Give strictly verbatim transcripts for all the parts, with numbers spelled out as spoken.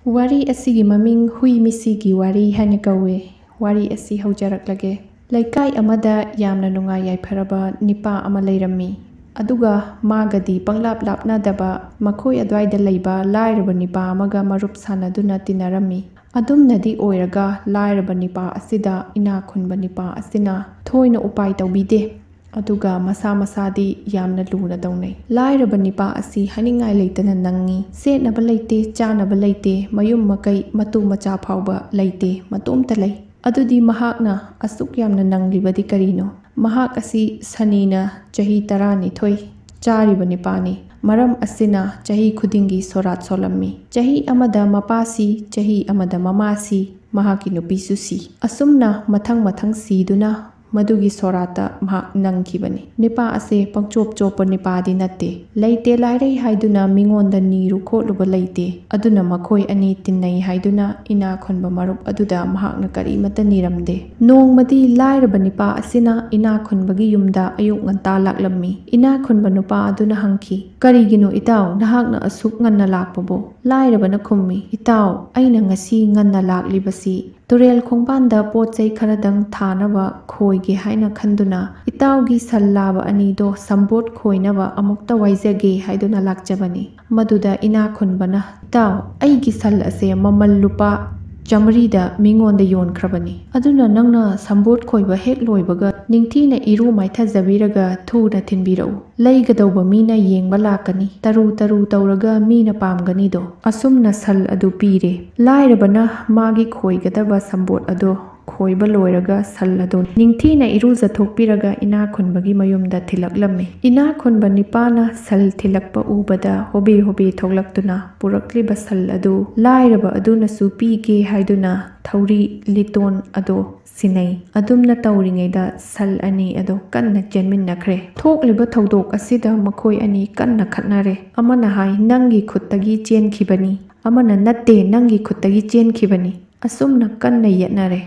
ꯋꯥꯔꯤ ꯑꯁꯤꯒꯤ ꯃꯃꯤꯡ ꯍꯨꯏ ꯃꯤꯁꯤꯒꯤ ꯋꯥꯔꯤ ꯍꯥꯏꯅ ꯀꯧꯏ꯫ ꯋꯥꯔꯤ ꯑꯁꯤ ꯍꯧꯖꯔꯛꯂꯒꯦ꯫ ꯂꯩꯀꯥꯏ ꯑꯃꯗ ꯌꯥꯝꯅ ꯅꯨꯡꯉꯥꯏ ꯌꯥꯏꯐꯔꯕ ꯅꯤꯄꯥ ꯑꯃ ꯂꯩꯔꯝꯃꯤ꯫ ꯑꯗꯨꯒ ꯃꯥꯒꯗꯤ ꯄꯪꯂꯥꯞ ꯂꯥꯞꯅꯗꯕ ꯃꯈꯣꯏ ꯑꯗꯨꯋꯥꯏꯗ ꯂꯩꯕ ꯂꯥꯏꯔꯕ ꯅꯤꯄꯥ ꯑꯃꯒ ꯃꯔꯨꯞ ꯁꯥꯟꯅꯗꯨꯅ ꯇꯤꯟꯅꯔꯝꯃꯤ꯫ ꯑꯗꯨꯝꯅꯗꯤ ꯑꯣꯏꯔꯒ ꯂꯥꯏꯔꯕ ꯅꯤꯄꯥ ꯑꯁꯤꯗ ꯏꯅꯥꯛ ꯈꯨꯟꯕ ꯅꯤꯄꯥ ꯑꯁꯤꯅ ꯊꯣꯏꯅ ꯎꯄꯥꯏ ꯇꯧꯕꯤꯗꯦ꯫ ꯑꯗꯨꯒ ꯃꯁꯥ ꯃꯁꯥꯗꯤ ꯌꯥꯝꯅ ꯂꯨꯅ ꯇꯧꯅꯩ꯫ ꯂꯥꯏꯔꯕ ꯅꯤꯄꯥ ꯑꯁꯤ ꯍꯥꯏꯅꯤꯡꯉꯥꯏ ꯂꯩꯇꯅ ꯅꯪꯉꯤ꯫ ꯁꯦꯠꯅꯕ ꯂꯩꯇꯦ, ꯆꯥꯅꯕ ꯂꯩꯇꯦ, ꯃꯌꯨꯝ ꯃꯀꯩ, ꯃꯇꯨ ꯃꯆꯥ ꯐꯥꯎꯕ ꯂꯩꯇꯦ, ꯃꯇꯣꯝꯇ ꯂꯩ꯫ ꯑꯗꯨꯗꯤ ꯃꯍꯥꯛꯅ ꯑꯁꯨꯛ ꯌꯥꯝꯅ ꯅꯪꯂꯤꯕꯗꯤ ꯀꯔꯤꯅꯣ? ꯃꯍꯥꯛ ꯑꯁꯤ ꯁꯅꯤꯅ ꯆꯍꯤ ꯇꯔꯥꯅꯤꯊꯣꯏ ꯆꯥꯔꯤꯕ ꯅꯤꯄꯥꯅꯤ꯫ ꯃꯔꯝ ꯑꯁꯤꯅ ꯆꯍꯤ ꯈꯨꯗꯤꯡꯒꯤ ꯁꯣꯔꯥꯠ ꯁꯣꯜꯂꯝꯃꯤ꯫ ꯆꯍꯤ ꯑꯃꯗ ꯃꯄꯥ ꯁꯤ, ꯆꯍꯤ ꯑꯃꯗ ꯃꯃꯥ ꯁꯤ, ꯃꯍꯥꯛꯀꯤ ꯅꯨꯄꯤꯁꯨ ꯁꯤ꯫ ꯑꯁꯨꯝꯅ ꯃꯊꯪ ꯃꯊꯪ ꯁꯤꯗꯨꯅ ꯃꯗꯨꯒꯤ ꯁꯣꯔꯥꯠꯇ ꯃꯍꯥꯛ ꯅꯪꯈꯤꯕꯅꯤ꯫ ꯅꯤꯄꯥ ꯑꯁꯦ ꯄꯪꯆꯣꯞ ꯆꯣꯞꯄ ꯅꯤꯄꯥꯗꯤ ꯅꯠꯇꯦ꯫ ꯂꯩꯇꯦ ꯂꯥꯏꯔꯩ ꯍꯥꯏꯗꯨꯅ ꯃꯤꯉꯣꯟꯗ ꯅꯤꯔꯨ ꯈꯣꯠꯂꯨꯕ ꯂꯩꯇꯦ꯫ ꯑꯗꯨꯅ ꯃꯈꯣꯏ ꯑꯅꯤ ꯇꯤꯟꯅꯩ ꯍꯥꯏꯗꯨꯅ ꯏꯅꯥꯛ ꯈꯨꯟꯕ ꯃꯔꯨꯞ ꯑꯗꯨꯗ ꯃꯍꯥꯛꯅ ꯀꯔꯤꯃꯠꯇ ꯅꯤꯔꯝꯗꯦ꯫ ꯅꯣꯡꯃꯗꯤ ꯂꯥꯏꯔꯕ ꯅꯤꯄꯥ ꯑꯁꯤꯅ ꯏꯅꯥꯛ ꯈꯨꯟꯕꯒꯤ ꯌꯨꯝꯗ ꯑꯌꯨꯛ ꯉꯟꯇꯥ ꯂꯥꯛꯂꯝꯃꯤ꯫ ꯏꯅꯥꯛ ꯈꯨꯟꯕ ꯅꯨꯄꯥ ꯑꯗꯨꯅ ꯍꯪꯈꯤ, "ꯀꯔꯤꯒꯤꯅꯣ ꯏꯇꯥꯎ, ꯅꯍꯥꯛꯅ ꯑꯁꯨꯛ ꯉꯟꯅ ꯂꯥꯛꯄꯕꯨ?" ꯂꯥꯏꯔꯕꯅ ꯈꯨꯝꯃꯤ, "ꯏꯇꯥꯎ, ꯑꯩꯅ ꯉꯁꯤ ꯉꯟꯅ ꯂꯥꯛꯂꯤꯕꯁꯤ ꯇꯨꯔꯦꯜ ꯈꯣꯡꯕꯥꯟꯗ ꯄꯣꯠ ꯆꯩ ꯈꯔꯗꯪ ꯊꯥꯅꯕ ꯈꯣꯏꯒꯦ ꯍꯥꯏꯅ ꯈꯟꯗꯨꯅ ꯏꯇꯥꯎꯒꯤ ꯁꯟ ꯂꯥꯕ ꯑꯅꯤꯗꯣ ꯁꯝꯕꯣꯠ ꯈꯣꯏꯅꯕ ꯑꯃꯨꯛꯇ ꯋꯥꯏꯖꯒꯦ ꯍꯥꯏꯗꯨꯅ ꯂꯥꯛꯆꯕꯅꯤ꯫" ꯃꯗꯨꯗ ꯏꯅꯥꯛ ꯈꯨꯟꯕꯅ, "ꯏꯇꯥꯎ, ꯑꯩꯒꯤ ꯁꯟ ꯑꯁꯦ ꯃꯃꯜ ꯂꯨꯄꯥ ꯆꯥꯃꯔꯤꯗ ꯃꯤꯉꯣꯟꯗ ꯌꯣꯟꯈ꯭ꯔꯕꯅꯤ꯫ ꯑꯗꯨꯅ ꯅꯪꯅ ꯁꯝꯕꯣꯠ ꯈꯣꯏꯕ ꯍꯦꯛ ꯂꯣꯏꯕꯒ ꯅꯤꯡꯊꯤꯅ ꯏꯔꯨ ꯃꯥꯏꯊꯖꯕꯤꯔꯒ ꯊꯨꯅ ꯊꯤꯟꯕꯤꯔꯛꯎ꯫ ꯂꯩꯒꯗꯧꯕ ꯃꯤꯅ ꯌꯦꯡꯕ ꯂꯥꯛꯀꯅꯤ꯫ ꯇꯔꯨ ꯇꯔꯨ ꯇꯧꯔꯒ ꯃꯤꯅ ꯄꯥꯝꯒꯅꯤꯗꯣ꯫" ꯑꯁꯨꯝꯅ ꯁꯟ ꯑꯗꯨ ꯄꯤꯔꯦ꯫ ꯂꯥꯏꯔꯕꯅ ꯃꯥꯒꯤ ꯈꯣꯏꯒꯗꯕ ꯁꯝꯕꯣꯠ ꯑꯗꯣ ꯈꯣꯏꯕ ꯂꯣꯏꯔꯒ ꯁꯟ ꯑꯗꯨ ꯅꯤꯡꯊꯤꯅ ꯏꯔꯨꯖꯊꯣꯛꯄꯤꯔꯒ ꯏꯅꯥꯛ ꯈꯨꯟꯕꯒꯤ ꯃꯌꯨꯝꯗ ꯊꯤꯜꯂꯛꯂꯝꯃꯤ꯫ ꯏꯅꯥꯛ ꯈꯨꯟꯕ ꯅꯤꯄꯥꯅ ꯁꯟ ꯊꯤꯜꯂꯛꯄ ꯎꯕꯗ ꯍꯣꯕꯦ ꯍꯣꯕꯦ ꯊꯣꯛꯂꯛꯇꯨꯅ ꯄꯨꯔꯛꯂꯤꯕ ꯁꯟ ꯑꯗꯨ ꯂꯥꯏꯔꯕ ꯑꯗꯨꯅꯁꯨ ꯄꯤꯒꯦ ꯍꯥꯏꯗꯨꯅ ꯊꯧꯔꯤ ꯂꯤꯇꯣꯟ ꯑꯗꯣ ꯁꯤꯟꯅꯩ꯫ ꯑꯗꯨꯝꯅ ꯇꯧꯔꯤꯉꯩꯗ ꯁꯟ ꯑꯅꯤ ꯑꯗꯣ ꯀꯟꯅ ꯆꯦꯟꯃꯤꯟꯅꯈ꯭ꯔꯦ꯫ ꯊꯣꯛꯂꯤꯕ ꯊꯧꯗꯣꯛ ꯑꯁꯤꯗ ꯃꯈꯣꯏ ꯑꯅꯤ ꯀꯟꯅ ꯈꯠꯅꯔꯦ꯫ ꯑꯃꯅ ꯍꯥꯏ, "ꯅꯪꯒꯤ ꯈꯨꯠꯇꯒꯤ ꯆꯦꯟꯈꯤꯕꯅꯤ꯫" ꯑꯃꯅ, "ꯅꯠꯇꯦ, ꯅꯪꯒꯤ ꯈꯨꯠꯇꯒꯤ ꯆꯦꯟꯈꯤꯕꯅꯤ꯫" ꯑꯁꯨꯝꯅ ꯀꯟꯅ ꯌꯦꯠꯅꯔꯦ꯫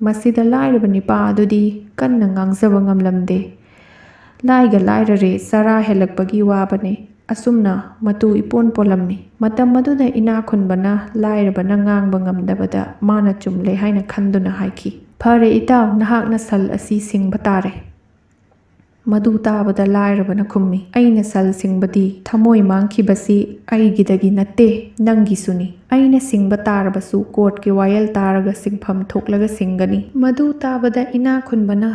ꯃꯁꯤꯗ ꯂꯥꯏꯔꯕ ꯅꯤꯄꯥ ꯑꯗꯨꯗꯤ ꯀꯟꯅ ꯉꯥꯡꯖꯕ ꯉꯝꯂꯝꯗꯦ꯫ ꯂꯥꯏꯒ ꯂꯥꯏꯔꯔꯦ, ꯆꯔꯥ ꯍꯦꯜꯂꯛꯄꯒꯤ ꯋꯥꯕꯅꯦ꯫ ꯑꯁꯨꯝꯅ ꯃꯇꯨ ꯏꯄꯣꯟ ꯄꯣꯜꯂꯝꯃꯤ꯫ ꯃꯇꯝ ꯑꯗꯨꯗ ꯏꯅꯥꯛ ꯈꯨꯟꯕꯅ ꯂꯥꯏꯔꯕꯅ ꯉꯥꯡꯕ ꯉꯝꯗꯕꯗ ꯃꯥꯅ ꯆꯨꯝꯂꯦ ꯍꯥꯏꯅ ꯈꯟꯗꯨꯅ ꯍꯥꯏꯈꯤ, "ꯐꯔꯦ ꯏꯇꯥꯎ, ꯅꯍꯥꯛꯅ ꯁꯜ ꯑꯁꯤ ꯁꯤꯡꯕ ꯇꯥꯔꯦ"꯫ ꯃꯗꯨ ꯇꯥꯕꯗ ꯂꯥꯏꯔꯕꯅ ꯈꯨꯝꯃꯤ, "ꯑꯩꯅ ꯁꯜ ꯁꯤꯡꯕꯗꯤ ꯊꯃꯣꯏ ꯃꯥꯡꯈꯤꯕꯁꯤ ꯑꯩꯒꯤꯗꯒꯤ ꯅꯠꯇꯦ, ꯅꯪꯒꯤꯁꯨꯅꯤ꯫ ꯑꯩꯅ ꯁꯤꯡꯕ ꯇꯥꯔꯕꯁꯨ ꯀꯣꯔꯠꯀꯤ ꯋꯥꯌꯦꯜ ꯇꯥꯔꯒ ꯁꯤꯡꯐꯝ ꯊꯣꯛꯂꯒ ꯁꯤꯡꯒꯅꯤ"꯫ ꯃꯗꯨ ꯇꯥꯕꯗ ꯏꯅꯥꯛ ꯈꯨꯟꯕꯅ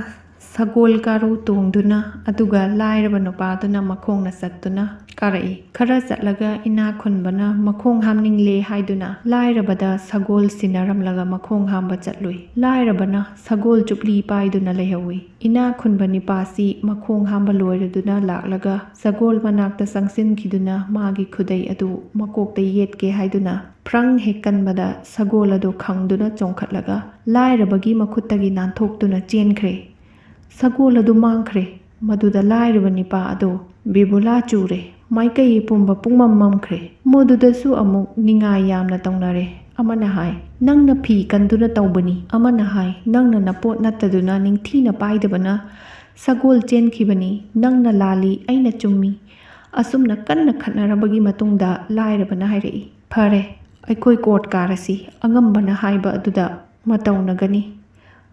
ꯁꯒꯣꯜ ꯀꯥꯔꯨ ꯇꯣꯡꯗꯨꯅ ꯑꯗꯨꯒ ꯂꯥꯏꯔꯕ ꯅꯨꯄꯥꯗꯨꯅ ꯃꯈꯣꯡꯅ ꯆꯠꯇꯨꯅ ꯀꯥꯔꯛꯏ꯫ ꯈꯔ ꯆꯠꯂꯒ ꯏꯅꯥꯛ ꯈꯨꯟꯕꯅ ꯃꯈꯣꯡ ꯍꯥꯝꯅꯤꯡꯂꯦ ꯍꯥꯏꯗꯨꯅ ꯂꯥꯏꯔꯕꯗ ꯁꯒꯣꯜ ꯁꯤꯟꯅꯔꯝꯂꯒ ꯃꯈꯣꯡ ꯍꯥꯝꯕ ꯆꯠꯂꯨꯏ꯫ ꯂꯥꯏꯔꯕꯅ ꯁꯒꯣꯜ ꯆꯨꯞꯂꯤ ꯄꯥꯏꯗꯨꯅ ꯂꯩꯍꯧꯏ꯫ ꯏꯅꯥꯛ ꯈꯨꯟꯕ ꯅꯤꯄꯥꯁꯤ ꯃꯈꯣꯡ ꯍꯥꯝꯕ ꯂꯣꯏꯔꯗꯨꯅ ꯂꯥꯛꯂꯒ ꯁꯒꯣꯜ ꯃꯅꯥꯛꯇ ꯆꯪꯁꯤꯟꯈꯤꯗꯨꯅ ꯃꯥꯒꯤ ꯈꯨꯗꯩ ꯑꯗꯨ ꯃꯀꯣꯛꯇ ꯌꯦꯠꯀꯦ ꯍꯥꯏꯗꯨꯅ ꯐ꯭ꯔꯪ ꯍꯦꯛ ꯀꯟꯕꯗ ꯁꯒꯣꯜ ꯑꯗꯨ ꯈꯪꯗꯨꯅ ꯆꯣꯡꯈꯠꯂꯒ ꯂꯥꯏꯔꯕꯒꯤ ꯃꯈꯨꯠꯇꯒꯤ ꯅꯥꯟꯊꯣꯛꯇꯨꯅ ꯆꯦꯟꯈ꯭ꯔꯦ꯫ ꯁꯒꯣꯜ ꯑꯗꯨ ꯃꯥꯡꯈ꯭ꯔꯦ꯫ ꯃꯗꯨꯗ ꯂꯥꯏꯔꯕ ꯅꯤꯄꯥ ꯑꯗꯨ ꯕꯤꯕꯨꯂꯥ ꯆꯨꯔꯦ꯫ ꯃꯥꯏꯀꯩ ꯄꯨꯝꯕ ꯄꯨꯡꯃꯝ ꯃꯝꯈ꯭ꯔꯦ꯫ ꯃꯗꯨꯗꯁꯨ ꯑꯃꯨꯛ ꯅꯤꯡꯉꯥꯏ ꯌꯥꯝꯅ ꯇꯧꯅꯔꯦ꯫ ꯑꯃꯅ ꯍꯥꯏ, "ꯅꯪꯅ ꯐꯤ ꯀꯟꯗꯨꯅ ꯇꯧꯕꯅꯤ"꯫ ꯑꯃꯅ ꯍꯥꯏ, "ꯅꯪꯅ ꯅꯄꯣꯠ ꯅꯠꯇꯗꯨꯅ ꯅꯤꯡꯊꯤꯅ ꯄꯥꯏꯗꯕꯅ ꯁꯒꯣꯜ ꯆꯦꯟꯈꯤꯕꯅꯤ꯫ ꯅꯪꯅ ꯂꯥꯜꯂꯤ, ꯑꯩꯅ ꯆꯨꯝꯃꯤ"꯫ ꯑꯁꯨꯝꯅ ꯀꯟꯅ ꯈꯠꯅꯔꯕꯒꯤ ꯃꯇꯨꯡꯗ ꯂꯥꯏꯔꯕꯅ ꯍꯥꯏꯔꯛꯏ, "ꯐꯔꯦ, ꯑꯩꯈꯣꯏ ꯀꯣꯔꯠ ꯀꯥꯔꯁꯤ"꯫ ꯑꯉꯝꯕꯅ ꯍꯥꯏꯕ ꯑꯗꯨꯗ ꯃꯇꯧꯅꯒꯅꯤ꯫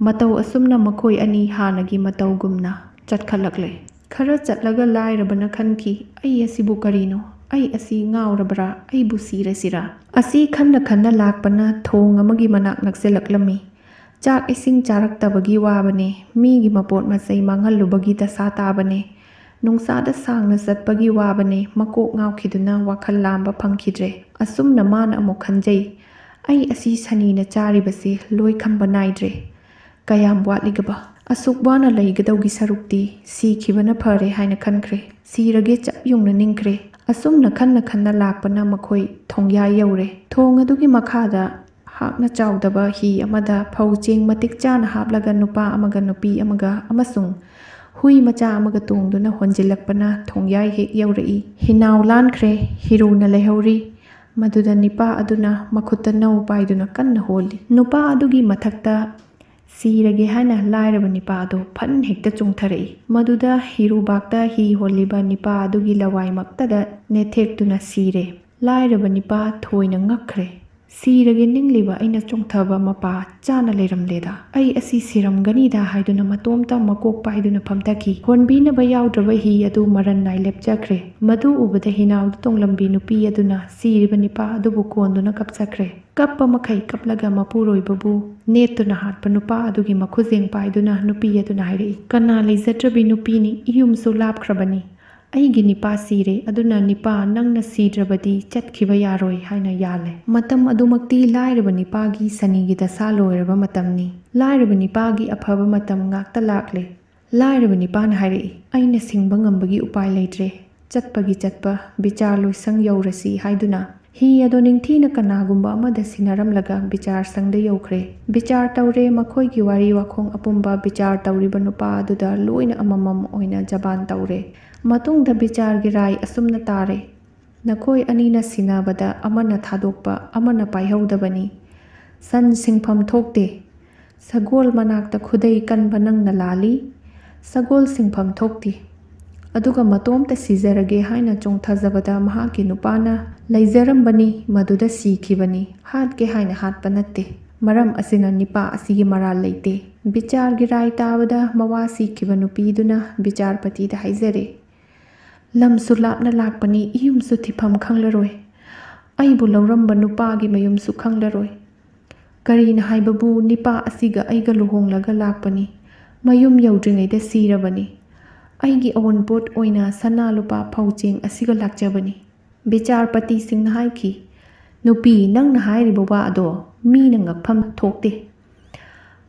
ꯃꯇꯧ ꯑꯁꯨꯝꯅ ꯃꯈꯣꯏ ꯑꯅꯤ ꯍꯥꯟꯅꯒꯤ ꯃꯇꯧꯒꯨꯝꯅ ꯆꯠꯈꯠꯂꯛꯂꯦ꯫ ꯈꯔ ꯆꯠꯂꯒ ꯂꯥꯏꯔꯕꯅ ꯈꯟꯈꯤ, "ꯑꯩ ꯑꯁꯤꯕꯨ ꯀꯔꯤꯅꯣ? ꯑꯩ ꯑꯁꯤ ꯉꯥꯎꯔꯕ꯭ꯔꯥ? ꯑꯩꯕꯨ ꯁꯤꯔꯁꯤꯔꯥ?" ꯑꯁꯤ ꯈꯟꯅ ꯈꯟꯅ ꯂꯥꯛꯄꯅ ꯊꯣꯡ ꯑꯃꯒꯤ ꯃꯅꯥꯛ ꯅꯛꯁꯤꯜꯂꯛꯂꯝꯃꯤ꯫ ꯆꯥꯛ ꯏꯁꯤꯡ ꯆꯥꯔꯛꯇꯕꯒꯤ ꯋꯥꯕꯅꯦ, ꯃꯤꯒꯤ ꯃꯄꯣꯠ ꯃꯆꯩ ꯃꯥꯡꯍꯜꯂꯨꯕꯒꯤ ꯗꯁꯥ ꯇꯥꯕꯅꯦ, ꯅꯨꯡꯁꯥꯗ ꯁꯥꯡꯅ ꯆꯠꯄꯒꯤ ꯋꯥꯕꯅꯦ, ꯃꯀꯣꯛ ꯉꯥꯎꯈꯤꯗꯨꯅ ꯋꯥꯈꯜ ꯂꯥꯝꯕ ꯐꯪꯈꯤꯗ꯭ꯔꯦ꯫ ꯑꯁꯨꯝꯅ ꯃꯥꯅ ꯑꯃꯨꯛ ꯈꯟꯖꯩ, "ꯑꯩ ꯑꯁꯤ ꯁꯅꯤꯅ ꯆꯥꯔꯤꯕꯁꯤ ꯂꯣꯏ ꯈꯝꯕ ꯅꯥꯏꯗ꯭ꯔꯦ꯫ ꯀꯌꯥꯝ ꯋꯥꯠꯂꯤꯒꯕ? ꯑꯁꯨꯛ ꯋꯥꯅ ꯂꯩꯒꯗꯧꯒꯤ ꯁꯔꯨꯛꯇꯤ ꯁꯤꯈꯤꯕꯅ ꯐꯔꯦ" ꯍꯥꯏꯅ ꯈꯟꯈ꯭ꯔꯦ꯫ ꯁꯤꯔꯒꯦ ꯆꯞ ꯌꯨꯡꯅ ꯅꯤꯡꯈ꯭ꯔꯦ꯫ ꯑꯁꯨꯝꯅ ꯈꯟꯅ ꯈꯟꯅ ꯂꯥꯛꯄꯅ ꯃꯈꯣꯏ ꯊꯣꯡꯌꯥꯏ ꯌꯧꯔꯦ꯫ ꯊꯣꯡ ꯑꯗꯨꯒꯤ ꯃꯈꯥꯗ ꯍꯥꯛꯅ ꯆꯥꯎꯗꯕ ꯍꯤ ꯑꯃꯗ ꯐꯧ ꯆꯦꯡ ꯃꯇꯤꯛ ꯆꯥꯅ ꯍꯥꯞꯂꯒ ꯅꯨꯄꯥ ꯑꯃꯒ ꯅꯨꯄꯤ ꯑꯃꯒ ꯑꯃꯁꯨꯡ ꯍꯨꯏ ꯃꯆꯥ ꯑꯃꯒ ꯇꯣꯡꯗꯨꯅ ꯍꯣꯟꯖꯤꯜꯂꯛꯄꯅ ꯊꯣꯡꯌꯥꯏ ꯍꯦꯛ ꯌꯧꯔꯛꯏ꯫ ꯍꯤꯅꯥꯎ ꯂꯥꯟꯈ꯭ꯔꯦ, ꯍꯤꯔꯨꯅ ꯂꯩꯍꯧꯔꯤ꯫ ꯃꯗꯨꯗ ꯅꯤꯄꯥ ꯑꯗꯨꯅ ꯃꯈꯨꯠꯇ ꯅꯧ ꯄꯥꯏꯗꯨꯅ ꯀꯟꯅ ꯍꯣꯜꯂꯤ꯫ ꯅꯨꯄꯥ ꯑꯗꯨꯒꯤ ꯃꯊꯛꯇ ꯁꯤꯔꯒꯦ ꯍꯥꯏꯅ ꯂꯥꯏꯔꯕ ꯅꯤꯄꯥ ꯑꯗꯨ ꯐꯟ ꯍꯦꯛꯇ ꯆꯣꯡꯊꯔꯛꯏ꯫ ꯃꯗꯨꯗ ꯍꯤꯔꯨꯕꯥꯛꯇ ꯍꯤ ꯍꯣꯜꯂꯤꯕ ꯅꯤꯄꯥ ꯑꯗꯨꯒꯤ ꯂꯋꯥꯏꯃꯛꯇꯗ ꯅꯦꯠꯊꯦꯛꯇꯨꯅ ꯁꯤꯔꯦ꯫ ꯂꯥꯏꯔꯕ ꯅꯤꯄꯥ ꯊꯣꯏꯅ ꯉꯛꯈ꯭ꯔꯦ꯫ "ꯁꯤꯔꯒꯦ ꯅꯤꯡꯂꯤꯕ ꯑꯩꯅ ꯆꯣꯡꯊꯕ ꯃꯄꯥ ꯆꯥꯅ ꯂꯩꯔꯝꯂꯦꯗ꯫ ꯑꯩ ꯑꯁꯤ ꯁꯤꯔꯝꯒꯅꯤꯗ" ꯍꯥꯏꯗꯨꯅ ꯃꯇꯣꯝꯇ ꯃꯀꯣꯛ ꯄꯥꯏꯗꯨꯅ ꯐꯝꯊꯈꯤ꯫ ꯍꯣꯟꯕꯤꯅꯕ ꯌꯥꯎꯗ꯭ꯔꯕ ꯍꯤ ꯑꯗꯨ ꯃꯔꯟ ꯅꯥꯏ ꯂꯦꯞꯆꯈ꯭ꯔꯦ꯫ ꯃꯗꯨ ꯎꯕꯗ ꯍꯤꯅꯥꯎꯗ ꯇꯣꯡꯂꯝꯕꯤ ꯅꯨꯄꯤ ꯑꯗꯨꯅ ꯁꯤꯔꯤꯕ ꯅꯤꯄꯥ ꯑꯗꯨꯕꯨ ꯀꯣꯟꯗꯨꯅ ꯀꯞꯆꯈ꯭ꯔꯦ꯫ ꯀꯞꯄ ꯃꯈꯩ ꯀꯞꯂꯒ ꯃꯄꯨꯔꯣꯏꯕꯕꯨ ꯅꯦꯠꯇꯨꯅ ꯍꯥꯠꯄ ꯅꯨꯄꯥ ꯑꯗꯨꯒꯤ ꯃꯈꯨꯖꯦꯡ ꯄꯥꯏꯗꯨꯅ ꯅꯨꯄꯤ ꯑꯗꯨꯅ ꯍꯥꯏꯔꯛꯏ, "ꯀꯅꯥ ꯂꯩꯖꯗ꯭ꯔꯕꯤ ꯅꯨꯄꯤꯅꯤ, ꯏꯌꯨꯝꯁꯨ ꯂꯥꯞꯈ꯭ꯔꯕꯅꯤ꯫ ꯑꯩꯒꯤ ꯅꯤꯄꯥ ꯁꯤꯔꯦ, ꯑꯗꯨꯅ ꯅꯤꯄꯥ ꯅꯪꯅ ꯁꯤꯗ꯭ꯔꯕꯗꯤ ꯆꯠꯈꯤꯕ ꯌꯥꯔꯣꯏ" ꯍꯥꯏꯅ ꯌꯥꯜꯂꯦ꯫ ꯃꯇꯝ ꯑꯗꯨꯃꯛꯇꯤ ꯂꯥꯏꯔꯕ ꯅꯤꯄꯥꯒꯤ ꯁꯅꯤꯒꯤ ꯗꯁꯥ ꯂꯣꯏꯔꯕ ꯃꯇꯝꯅꯤ꯫ ꯂꯥꯏꯔꯕ ꯅꯤꯄꯥꯒꯤ ꯑꯐꯕ ꯃꯇꯝ ꯉꯥꯛꯇ ꯂꯥꯛꯂꯦ꯫ ꯂꯥꯏꯔꯕ ꯅꯤꯄꯥꯅ ꯍꯥꯏꯔꯛꯏ, "ꯑꯩꯅ ꯁꯤꯡꯕ ꯉꯝꯕꯒꯤ ꯎꯄꯥꯏ ꯂꯩꯇ꯭ꯔꯦ꯫ ꯆꯠꯄꯒꯤ ꯆꯠꯄ, ꯕꯤꯆꯥꯔ ꯂꯣꯏꯁꯪ ꯌꯧꯔꯁꯤ" ꯍꯥꯏꯗꯨꯅ ꯍꯤ ꯑꯗꯣ ꯅꯤꯡꯊꯤꯅ ꯀꯅꯥꯒꯨꯝꯕ ꯑꯃꯗ ꯁꯤꯟꯅꯔꯝꯂꯒ ꯕꯤꯆꯥꯔ ꯁꯪꯗ ꯌꯧꯈ꯭ꯔꯦ꯫ ꯕꯤꯆꯥꯔ ꯇꯧꯔꯦ, ꯃꯈꯣꯏꯒꯤ ꯋꯥꯔꯤ ꯋꯥꯈꯣꯡ ꯑꯄꯨꯝꯕ ꯕꯤꯆꯥꯔ ꯇꯧꯔꯤꯕ ꯅꯨꯄꯥ ꯑꯗꯨꯗ ꯂꯣꯏꯅ ꯑꯃꯃꯝ ꯑꯣꯏꯅ ꯖꯕꯥꯟ ꯇꯧꯔꯦ꯫ ꯃꯇꯨꯡꯗ ꯕꯤꯆꯥꯔꯒꯤ ꯔꯥꯏ ꯑꯁꯨꯝꯅ ꯇꯥꯔꯦ, "ꯅꯈꯣꯏ ꯑꯅꯤꯅ ꯁꯤꯟꯅꯕꯗ ꯑꯃꯅ ꯊꯥꯗꯣꯛꯄ, ꯑꯃꯅ ꯄꯥꯏꯍꯧꯗꯕꯅꯤ꯫ ꯁꯟ ꯁꯤꯡꯐꯝ ꯊꯣꯛꯇꯦ꯫ ꯁꯒꯣꯜ ꯃꯅꯥꯛꯇ ꯈꯨꯗꯩ ꯀꯟꯕ ꯅꯪꯅ ꯂꯥꯜꯂꯤ꯫ ꯁꯒꯣꯜ ꯁꯤꯡꯐꯝ ꯊꯣꯛꯇꯦ꯫ ꯑꯗꯨꯒ ꯃꯇꯣꯝꯇ ꯁꯤꯖꯔꯒꯦ ꯍꯥꯏꯅ ꯆꯣꯡꯊꯖꯕꯗ ꯃꯍꯥꯛꯀꯤ ꯅꯨꯄꯥꯅ ꯂꯩꯖꯔꯝꯕꯅꯤ, ꯃꯗꯨꯗ ꯁꯤꯈꯤꯕꯅꯤ꯫ ꯍꯥꯠꯀꯦ ꯍꯥꯏꯅ ꯍꯥꯠꯄ ꯅꯠꯇꯦ꯫ ꯃꯔꯝ ꯑꯁꯤꯅ ꯅꯤꯄꯥ ꯑꯁꯤꯒꯤ ꯃꯔꯥꯜ ꯂꯩꯇꯦ"꯫ ꯕꯤꯆꯥꯔꯒꯤ ꯔꯥꯏ ꯇꯥꯕꯗ ꯃꯋꯥ ꯁꯤꯈꯤꯕ ꯅꯨꯄꯤꯗꯨꯅ ꯕꯤꯆꯥꯔꯄꯇꯤꯗ ꯍꯥꯏꯖꯔꯦ, "ꯂꯝꯁꯨ ꯂꯥꯞꯅ ꯂꯥꯛꯄꯅꯤ, ꯏꯌꯨꯝꯁꯨ ꯊꯤꯐꯝ ꯈꯪꯂꯔꯣꯏ꯫ ꯑꯩꯕꯨ ꯂꯧꯔꯝꯕ ꯅꯨꯄꯥꯒꯤ ꯃꯌꯨꯝꯁꯨ ꯈꯪꯂꯔꯣꯏ꯫ ꯀꯔꯤꯅ ꯍꯥꯏꯕꯕꯨ ꯅꯤꯄꯥ ꯑꯁꯤꯒ ꯑꯩꯒ ꯂꯨꯍꯣꯡꯂꯒ ꯂꯥꯛꯄꯅꯤ꯫ ꯃꯌꯨꯝ ꯌꯧꯗ꯭ꯔꯤꯉꯩꯗ ꯁꯤꯔꯕꯅꯤ꯫ ꯑꯩꯒꯤ ꯑꯋꯨꯟꯄꯣꯠ ꯑꯣꯏꯅ ꯁꯅꯥ ꯂꯨꯄꯥ ꯐꯧ ꯆꯦꯡ ꯑꯁꯤꯒ ꯂꯥꯛꯆꯕꯅꯤ"꯫ ꯕꯤꯆꯥꯔꯄꯇꯤꯁꯤꯡꯅ ꯍꯥꯏꯈꯤ, "ꯅꯨꯄꯤ, ꯅꯪꯅ ꯍꯥꯏꯔꯤꯕ ꯋꯥ ꯑꯗꯣ ꯃꯤꯅ ꯉꯛꯐꯝ ꯊꯣꯛꯇꯦ꯫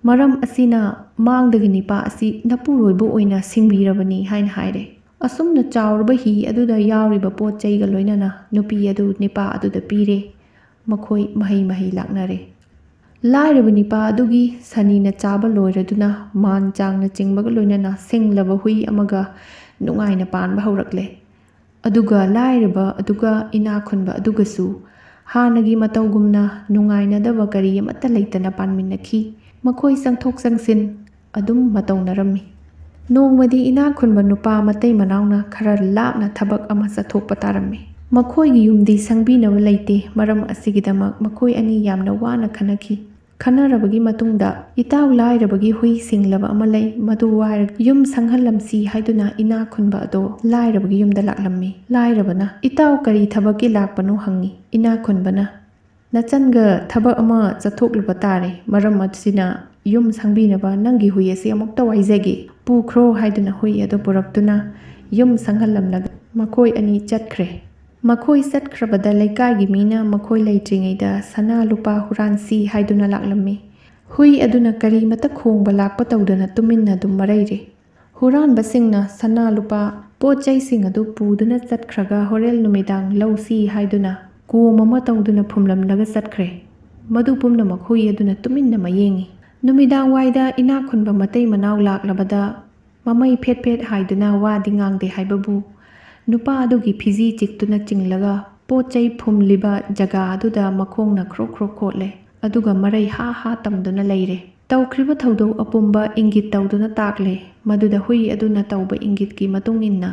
ꯃꯔꯝ ꯑꯁꯤꯅ ꯃꯥꯡꯗꯒꯤ ꯅꯤꯄꯥ ꯑꯁꯤ ꯅꯄꯨꯔꯣꯏꯕ ꯑꯣꯏꯅ ꯁꯤꯡꯕꯤꯔꯕꯅꯤ" ꯍꯥꯏꯅ ꯍꯥꯏꯔꯦ꯫ ꯑꯁꯨꯝꯅ ꯆꯥꯎꯔꯕ ꯍꯤ ꯑꯗꯨꯗ ꯌꯥꯎꯔꯤꯕ ꯄꯣꯠ ꯆꯩꯒ ꯂꯣꯏꯅꯅ ꯅꯨꯄꯤ ꯑꯗꯨ ꯅꯤꯄꯥ ꯑꯗꯨꯗ ꯄꯤꯔꯦ꯫ ꯃꯈꯣꯏ ꯃꯍꯩ ꯃꯍꯩ ꯂꯥꯛꯅꯔꯦ꯫ ꯂꯥꯏꯔꯕ ꯅꯤꯄꯥ ꯑꯗꯨꯒꯤ ꯁꯅꯤꯅ ꯆꯥꯕ ꯂꯣꯏꯔꯗꯨꯅ ꯃꯥꯟ ꯆꯥꯡꯅ ꯆꯤꯡꯕꯒ ꯂꯣꯏꯅꯅ ꯁꯤꯡꯂꯕ ꯍꯨꯏ ꯑꯃꯒ ꯅꯨꯡꯉꯥꯏꯅ ꯄꯥꯟꯕ ꯍꯧꯔꯛꯂꯦ꯫ ꯑꯗꯨꯒ ꯂꯥꯏꯔꯕ ꯑꯗꯨꯒ ꯏꯅꯥꯛ ꯈꯨꯟꯕ ꯑꯗꯨꯒꯁꯨ ꯍꯥꯟꯅꯒꯤ ꯃꯇꯧꯒꯨꯝꯅ ꯅꯨꯡꯉꯥꯏꯅꯗꯕ ꯀꯔꯤ ꯑꯃꯠꯇ ꯂꯩꯇꯅ ꯄꯥꯟꯃꯤꯟꯅꯈꯤ꯫ ꯃꯈꯣꯏ ꯆꯪꯊꯣꯛ ꯆꯪꯁꯤꯟ ꯑꯗꯨꯝ ꯃꯇꯧꯅꯔꯝꯃꯤ꯫ ꯅꯣꯡꯃꯗꯤ ꯏꯅꯥꯛ ꯈꯨꯟꯕ ꯅꯨꯄꯥ ꯃꯇꯩ ꯃꯅꯥꯎꯅ ꯈꯔ ꯂꯥꯞꯅ ꯊꯕꯛ ꯑꯃ ꯆꯠꯊꯣꯛꯄ ꯇꯥꯔꯝꯃꯤ꯫ ꯃꯈꯣꯏꯒꯤ ꯌꯨꯝꯗꯤ ꯁꯪꯕꯤꯅꯕ ꯂꯩꯇꯦ꯫ ꯃꯔꯝ ꯑꯁꯤꯒꯤꯗꯃꯛ ꯃꯈꯣꯏ ꯑꯅꯤ ꯌꯥꯝꯅ ꯋꯥꯅ ꯈꯟꯅꯈꯤ꯫ ꯈꯟꯅꯔꯕꯒꯤ ꯃꯇꯨꯡꯗ, "ꯏꯇꯥꯎ ꯂꯥꯏꯔꯕꯒꯤ ꯍꯨꯏ ꯁꯤꯡꯂꯕ ꯑꯃ ꯂꯩ, ꯃꯗꯨ ꯋꯥꯏꯔꯒ ꯌꯨꯝ ꯁꯪꯍꯜꯂꯝꯁꯤ" ꯍꯥꯏꯗꯨꯅ ꯏꯅꯥꯛ ꯈꯨꯟꯕ ꯑꯗꯣ ꯂꯥꯏꯔꯕꯒꯤ ꯌꯨꯝꯗ ꯂꯥꯛꯂꯝꯃꯤ꯫ ꯂꯥꯏꯔꯕꯅ, "ꯏꯇꯥꯎ ꯀꯔꯤ ꯊꯕꯛꯀꯤ ꯂꯥꯛꯄꯅꯣ?" ꯍꯪꯉꯤ꯫ ꯏꯅꯥꯛ ꯈꯨꯟꯕꯅ, "ꯅꯆꯟꯒ ꯊꯕꯛ ꯑꯃ ꯆꯠꯊꯣꯛꯂꯨꯕ ꯇꯥꯔꯦ, ꯃꯔꯝ ꯑꯁꯤꯅ ꯌꯨꯝ ꯁꯪꯕꯤꯅꯕ ꯅꯪꯒꯤ ꯍꯨꯏ ꯑꯁꯤ ꯑꯃꯨꯛꯇ ꯋꯥꯏꯖꯒꯦ, ꯄꯨꯈ꯭ꯔꯣ" ꯍꯥꯏꯗꯨꯅ ꯍꯨꯏ ꯑꯗꯨ ꯄꯨꯔꯛꯇꯨꯅ ꯌꯨꯝ ꯁꯪꯍꯜꯂꯝꯂꯒ ꯃꯈꯣꯏ ꯑꯅꯤ ꯆꯠꯈ꯭ꯔꯦ꯫ ꯃꯈꯣꯏ ꯆꯠꯈ꯭ꯔꯕꯗ ꯂꯩꯀꯥꯏꯒꯤ ꯃꯤꯅ ꯃꯈꯣꯏ ꯂꯩꯇ꯭ꯔꯤꯉꯩꯗ ꯁꯅꯥ ꯂꯨꯄꯥ ꯍꯨꯔꯥꯟꯁꯤ ꯍꯥꯏꯗꯨꯅ ꯂꯥꯛꯂꯝꯃꯤ꯫ ꯍꯨꯏ ꯑꯗꯨꯅ ꯀꯔꯤꯃꯇ ꯈꯣꯡꯕ ꯂꯥꯛꯄ ꯇꯧꯗꯅ ꯇꯨꯃꯤꯟꯅ ꯑꯗꯨꯝ ꯃꯔꯩꯔꯦ꯫ ꯍꯨꯔꯥꯟꯕꯁꯤꯡꯅ ꯁꯅꯥ ꯂꯨꯄꯥ ꯄꯣꯠ ꯆꯩꯁꯤꯡ ꯑꯗꯨ ꯄꯨꯗꯨꯅ ꯆꯠꯈ꯭ꯔꯒ ꯍꯣꯔꯦꯟ ꯅꯨꯃꯤꯗꯥꯡ ꯂꯧꯁꯤ ꯍꯥꯏꯗꯨꯅ ꯀꯣꯝ ꯑꯃ ꯇꯧꯗꯨꯅ ꯐꯨꯝꯂꯝꯂꯒ ꯆꯠꯈ꯭ꯔꯦ꯫ ꯃꯗꯨ ꯄꯨꯝꯅꯃꯛ ꯍꯨꯏ ꯑꯗꯨꯅ ꯇꯨꯃꯤꯟꯅ ꯃꯌꯦꯡꯉꯤ꯫ ꯅꯨꯃꯤꯗꯥꯡ ꯋꯥꯏꯗ ꯏꯅꯥꯛ ꯈꯨꯟꯕ ꯃꯇꯩ ꯃꯅꯥꯎ ꯂꯥꯛꯂꯕꯗ ꯃꯃꯩ ꯐꯦꯠ ꯐꯦꯠ ꯍꯥꯏꯗꯨꯅ ꯋꯥꯗꯤ ꯉꯥꯡꯗꯦ ꯍꯥꯏꯕꯕꯨ, ꯅꯨꯄꯥ ꯑꯗꯨꯒꯤ ꯐꯤꯖꯤ ꯆꯤꯛꯇꯨꯅ ꯆꯤꯡꯂꯒ ꯄꯣꯠ ꯆꯩ ꯐꯨꯝꯂꯤꯕ ꯖꯒꯥ ꯑꯗꯨꯗ ꯃꯈꯣꯡꯅ ꯈ꯭ꯔꯣꯛ ꯈ꯭ꯔꯣꯛ ꯈꯣꯠꯂꯦ꯫ ꯑꯗꯨꯒ ꯃꯔꯩ ꯍꯥ ꯍꯥ ꯇꯝꯗꯨꯅ ꯂꯩꯔꯦ꯫ ꯇꯧꯈ꯭ꯔꯤꯕ ꯊꯧꯗꯣꯛ ꯑꯄꯨꯝꯕ ꯏꯪꯒꯤꯠ ꯇꯧꯗꯨꯅ ꯇꯥꯛꯂꯦ꯫ ꯃꯗꯨꯗ ꯍꯨꯏ ꯑꯗꯨꯅ ꯇꯧꯕ ꯏꯪꯒꯤꯠꯀꯤ ꯃꯇꯨꯡ ꯏꯟꯅ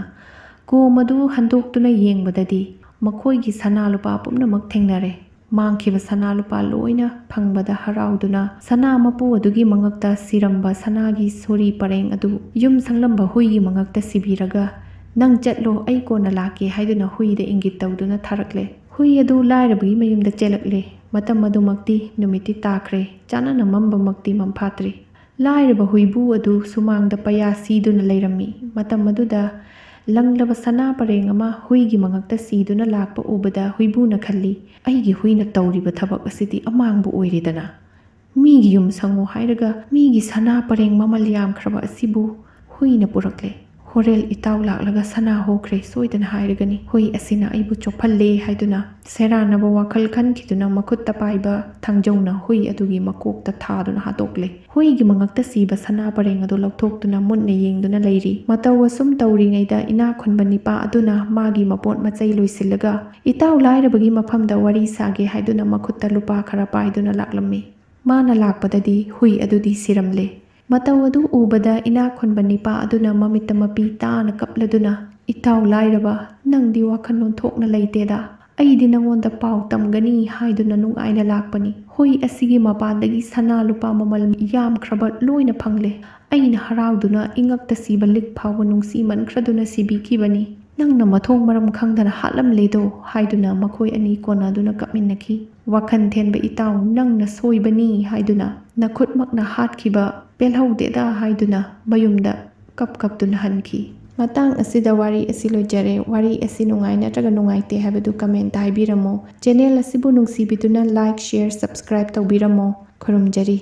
ꯀꯣꯝ ꯑꯗꯨ ꯍꯟꯗꯣꯛꯇꯨꯅ ꯌꯦꯡꯕꯗꯗꯤ ꯃꯈꯣꯏꯒꯤ ꯁꯅꯥ ꯂꯨꯄꯥ ꯄꯨꯝꯅꯃꯛ ꯊꯦꯡꯅꯔꯦ꯫ ꯃꯥꯡꯈꯤꯕ ꯁꯅꯥ ꯂꯨꯄꯥ ꯂꯣꯏꯅ ꯐꯪꯕꯗ ꯍꯔꯥꯎꯗꯨꯅ ꯁꯅꯥ ꯃꯄꯨ ꯑꯗꯨꯒꯤ ꯃꯉꯛꯇ ꯁꯤꯔꯝꯕ ꯁꯅꯥꯒꯤ ꯁꯣꯔꯤ ꯄꯔꯦꯡ ꯑꯗꯨ ꯌꯨꯝ ꯁꯪꯂꯝꯕ ꯍꯨꯏꯒꯤ ꯃꯉꯛꯇ ꯁꯤꯕꯤꯔꯒ, "ꯅꯪ ꯆꯠꯂꯣ, ꯑꯩ ꯀꯣꯟꯅ ꯂꯥꯛꯀꯦ" ꯍꯥꯏꯗꯨꯅ ꯍꯨꯏꯗ ꯏꯪꯒꯤꯠ ꯇꯧꯗꯨꯅ ꯊꯥꯔꯛꯂꯦ꯫ ꯍꯨꯏ ꯑꯗꯨ ꯂꯥꯏꯔꯕꯒꯤ ꯃꯌꯨꯝꯗ ꯆꯦꯜꯂꯛꯂꯦ꯫ ꯃꯇꯝ ꯑꯗꯨꯃꯛꯇꯤ ꯅꯨꯃꯤꯠꯇꯤ ꯇꯥꯈ꯭ꯔꯦ꯫ ꯆꯥꯅꯅ ꯃꯝꯕꯃꯛꯇꯤ ꯃꯝꯐꯥꯠꯇ꯭ꯔꯤ꯫ ꯂꯥꯏꯔꯕ ꯍꯨꯏꯕꯨ ꯑꯗꯨ ꯁꯨꯃꯥꯡꯗ ꯄꯩꯌꯥ ꯁꯤꯗꯨꯅ ꯂꯩꯔꯝꯃꯤ꯫ ꯃꯇꯝ ꯑꯗꯨꯗ ꯂꯪꯂꯕ ꯁꯅꯥ ꯄꯔꯦꯡ ꯑꯃ ꯍꯨꯏꯒꯤ ꯃꯉꯛꯇ ꯁꯤꯗꯨꯅ ꯂꯥꯛꯄ ꯎꯕꯗ ꯍꯨꯏꯕꯨꯅ ꯈꯜꯂꯤ, "ꯑꯩꯒꯤ ꯍꯨꯏꯅ ꯇꯧꯔꯤꯕ ꯊꯕꯛ ꯑꯁꯤꯗꯤ ꯑꯃꯥꯡꯕ ꯑꯣꯏꯔꯦꯗꯅ꯫ ꯃꯤꯒꯤ ꯌꯨꯝ ꯁꯪꯉꯨ ꯍꯥꯏꯔꯒ ꯃꯤꯒꯤ ꯁꯅꯥ ꯄꯔꯦꯡ ꯃꯃꯜ ꯌꯥꯝꯈ꯭ꯔꯕ ꯑꯁꯤꯕꯨ ꯍꯨꯏꯅ ꯄꯨꯔꯛꯂꯦ꯫ ꯍꯣꯔꯦꯜ ꯏꯇꯥꯎ ꯂꯥꯛꯂꯒ ꯁꯅꯥ ꯍꯣꯈ꯭ꯔꯦ ꯁꯣꯏꯗꯅ ꯍꯥꯏꯔꯒꯅꯤ꯫ ꯍꯨꯏ ꯑꯁꯤꯅ ꯑꯩꯕꯨ ꯆꯣꯞꯍꯜꯂꯦ" ꯍꯥꯏꯗꯨꯅ ꯁꯦꯔꯥꯟꯅꯕ ꯋꯥꯈꯜ ꯈꯟꯈꯤꯗꯨꯅ ꯃꯈꯨꯠꯇ ꯄꯥꯏꯕ ꯊꯥꯡꯖꯧꯅ ꯍꯨꯏ ꯑꯗꯨꯒꯤ ꯃꯀꯣꯛꯇ ꯊꯥꯗꯨꯅ ꯍꯥꯠꯇꯣꯛꯂꯦ꯫ ꯍꯨꯏꯒꯤ ꯃꯉꯛꯇ ꯁꯤꯕ ꯁꯅꯥ ꯄꯔꯦꯡ ꯑꯗꯨ ꯂꯧꯊꯣꯛꯇꯨꯅ ꯃꯨꯟꯅ ꯌꯦꯡꯗꯨꯅ ꯂꯩꯔꯤ꯫ ꯃꯇꯧ ꯑꯁꯨꯝ ꯇꯧꯔꯤꯉꯩꯗ ꯏꯅꯥꯛ ꯈꯨꯟꯕ ꯅꯤꯄꯥ ꯑꯗꯨꯅ ꯃꯥꯒꯤ ꯃꯄꯣꯠ ꯃꯆꯩ ꯂꯣꯏꯁꯤꯜꯂꯒ ꯏꯇꯥꯎ ꯂꯥꯏꯔꯕꯒꯤ ꯃꯐꯝꯗ ꯋꯥꯔꯤ ꯁꯥꯒꯦ ꯍꯥꯏꯗꯨꯅ ꯃꯈꯨꯠꯇ ꯂꯨꯄꯥ ꯈꯔ ꯄꯥꯏꯗꯨꯅ ꯂꯥꯛꯂꯝꯃꯤ꯫ ꯃꯥꯅ ꯂꯥꯛꯄꯗꯗꯤ ꯍꯨꯏ ꯑꯗꯨꯗꯤ ꯁꯤꯔꯝꯂꯦ꯫ ꯃꯇꯧ ꯑꯗꯨ ꯎꯕꯗ ꯏꯅꯥꯛ ꯈꯨꯟꯕ ꯅꯤꯄꯥ ꯑꯗꯨꯅ ꯃꯃꯤꯠꯇ ꯃꯄꯤ ꯇꯥꯅ ꯀꯞꯂꯗꯨꯅ, "ꯏꯇꯥꯎ ꯂꯥꯏꯔꯕ, ꯅꯪꯗꯤ ꯋꯥꯈꯜ ꯑꯣꯟꯊꯣꯛꯅ ꯂꯩꯇꯦꯗ꯫ ꯑꯩꯗꯤ ꯅꯉꯣꯟꯗ ꯄꯥꯎ ꯇꯝꯒꯅꯤ ꯍꯥꯏꯗꯨꯅ ꯅꯨꯡꯉꯥꯏꯅ ꯂꯥꯛꯄꯅꯤ꯫ ꯍꯨꯏ ꯑꯁꯤꯒꯤ ꯃꯄꯥꯟꯗꯒꯤ ꯁꯅꯥ ꯂꯨꯄꯥ ꯃꯃꯜ ꯌꯥꯝꯈ꯭ꯔꯕ ꯂꯣꯏꯅ ꯐꯪꯂꯦ꯫ ꯑꯩꯅ ꯍꯔꯥꯎꯗꯨꯅ ꯏꯉꯛꯇ ꯁꯤꯕ ꯂꯤꯛ ꯐꯥꯎꯕ ꯅꯨꯡꯁꯤꯃꯟꯈ꯭ꯔꯗꯨꯅ ꯁꯤꯕꯤꯈꯤꯕꯅꯤ꯫ ꯅꯪꯅ ꯃꯊꯣꯡ ꯃꯔꯝ ꯈꯪꯗꯅ ꯍꯥꯠꯂꯝꯂꯦꯗꯣ" ꯍꯥꯏꯗꯨꯅ ꯃꯈꯣꯏ ꯑꯅꯤ ꯀꯣꯟꯅꯗꯨꯅ ꯀꯞꯃꯤꯟꯅꯈꯤ꯫ "ꯋꯥꯈꯜ ꯊꯦꯟꯕ ꯏꯇꯥꯎ, ꯅꯪꯅ ꯁꯣꯏꯕꯅꯤ" ꯍꯥꯏꯗꯨꯅ, "ꯅꯈꯨꯠꯃꯛꯅ ꯍꯥꯠꯈꯤꯕ ꯄꯦꯜꯍꯧꯗꯦꯗ" ꯍꯥꯏꯗꯨꯅ ꯃꯌꯨꯝꯗ ꯀꯞ ꯀꯞꯇꯨꯅ ꯍꯟꯈꯤ꯫ ꯃꯇꯥꯡ ꯑꯁꯤꯗ ꯋꯥꯔꯤ ꯑꯁꯤ ꯂꯣꯏꯖꯔꯦ꯫ ꯋꯥꯔꯤ ꯑꯁꯤ ꯅꯨꯡꯉꯥꯏ ꯅꯠꯇ꯭ꯔꯒ ꯅꯨꯡꯉꯥꯏꯇꯦ ꯍꯥꯏꯕꯗꯨ comment ꯍꯥꯏꯕꯤꯔꯝꯃꯣ꯫ Channel ꯑꯁꯤꯕꯨ ꯅꯨꯡꯁꯤꯕꯤꯗꯨꯅ like, share, subscribe ꯇꯧꯕꯤꯔꯝꯃꯣ꯫ ꯈꯨꯔꯨꯝꯖꯔꯤ꯫